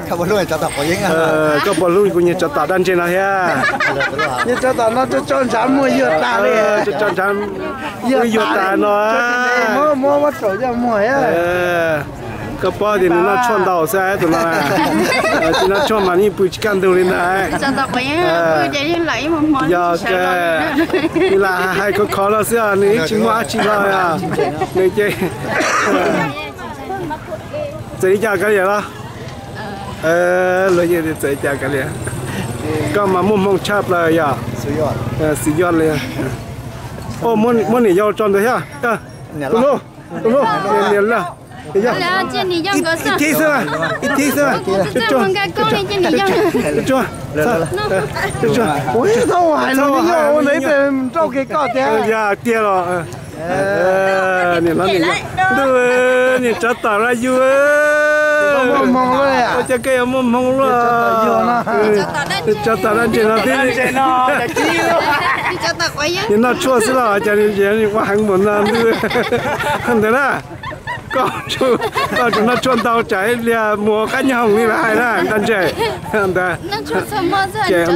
Koj puas hlub kuv niag tsov tom dab ntseg no thiab? Niag tsov tom no tso ntshav muag yuag tas li. Tso ntshav yuag tas no. Muab muab tsaus coj muag. Koj paub tias nws noj tshuaj ntau xwb tus no. Tsis noj tshuaj mas yeej pw tsis kaj ntug li ntag. Yog, lam hais khov khov los xwb os, nws yeej tsis muaj dab tsi los. Nws ces txawm li cas kav liam los? Luag yeej txawm li cas kav liam. Koj mas muaj hmoo tshaj plaws yog. Xis yoj li. Muab niam yau tso ntawd thiab. Tus hlub, tus hlub, niam lawm. Ib thib xwb, ib thib xwb. Tsuag, tsuag, tsuag. Yog tiag los. Niam tsov tom la yug. Ua cas koj yuav muaj hmoo luaj? Niam tsov tom dab ntseg no thiab. Nws noj tshuaj xwb los cas ua heev npaum no ntag. Ntawd na, koj tsuas noj tshuaj ntau tsam ib pliag mus qab nyob hoom li lawv hais na, nqa ntseg ntawd. Ces